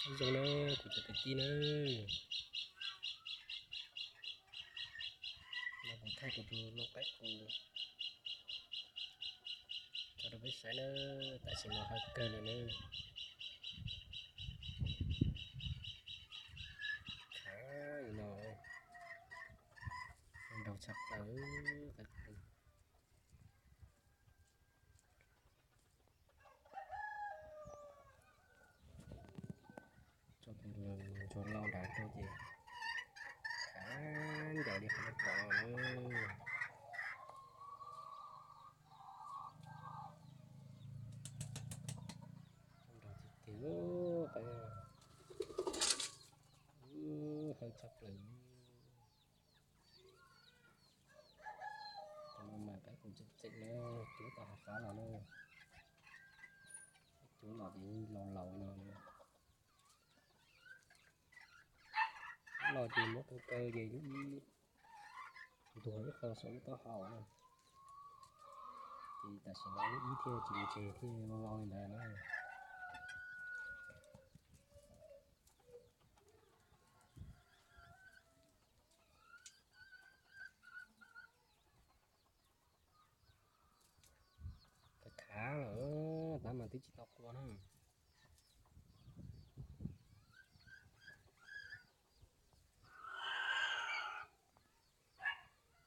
Nyob zoo na kuv cov kwv tij na, no kuv thaij kuv tus loo qaib qus tso rau peb saib na, tam sim no hawv kawg li na. Khav li no, nrau tshaj plaws. Tso tus ntsuag loj nrad tuaj ces khav ncaws li qhov nej pom no na. Nrau tiag tiag, hawv tshaj plaws. Cov no mas qaib qus tseem tseem na, cuab tau hav qab los na. Cuab los ces laus laus no. Los ces muab kaw kaw ces lub ib ntuag ib qho saum lub taub hau na. Ces tam sim no lub ib thiaj tsis mus tseg thiaj vau vau li ntawd na. Khav khav lawm, tab mas twb tsis tau qua na.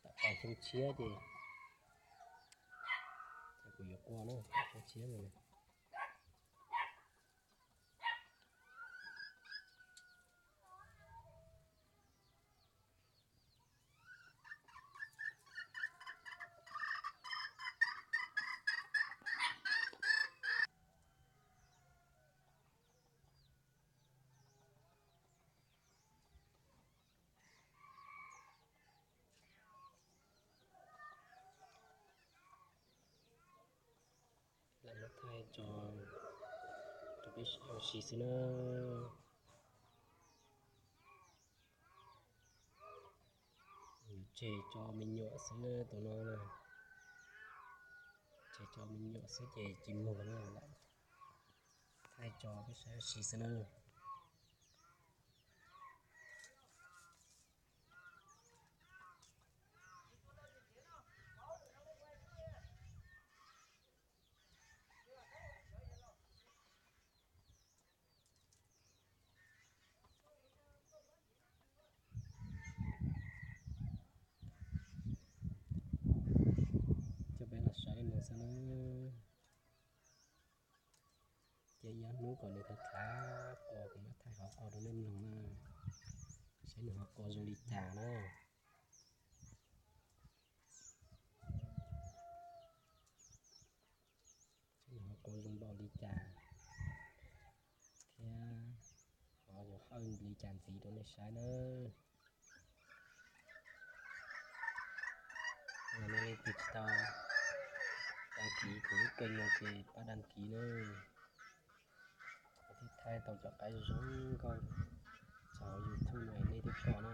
Tam pas xyoo tshiab ces, ces kuv yuav qua na, xyoo tshiab no. Lam muab thaij tso rau peb sawv daws ua si xwb na. Yuav tseg tso me nyuam xwb na tus no na. Tseg tso me nyuam xwb ces tsis muag na, lam thaij tso peb sawv daws ua si xwb na. Coj peb los saib no xwb na. Ces ib hnub kom nws khav khav qua kuv mam thaij qhov qua rau nej mloog na, saib nws ho qua zoo li cas na. Saib nws ho qua zoo npaum li cas thiab ho yuav hawj li cas ntxiv rau nej saib na. Yog nej leej twg tsis tau đăng ký kuv lub kênh no ces pab đăng ký nawb. Kuv thiaj thaij tau cov qaib zoo nkauj txog YouTube no nej thiaj pom na.